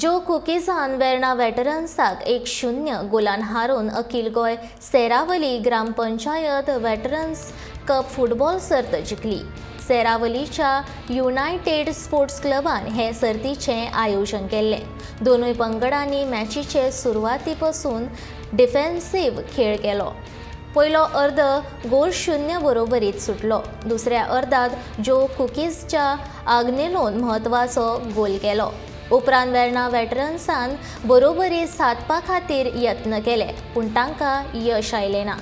जो कुकीजान वेर्णा वेटरन्साक 1-0 गोलान हारोवन अखिल Goem Seravali gram panchayat veterans cup football सर्त जिखली. सेरावलीच्या युनायटेड स्पोर्ट्स क्लबान हे सर्तीचें आयोजन केल्लें. दोनूय पंगडांनी मॅचीचे सुरवाती पसून डिफेन्सीव खेळ केलो. पयलो अर्द गोल शुन्य बरोबरीत सुटलो. दुसऱ्या अर्दात जो कुकीजच्या आग्नेलोन म्हत्वाचो गोल केलो. उपरांत वेर्णा वेटरन्सान बरोबरी सादपा खातीर यत्न केले, पूण तांकां यश आयलें ना.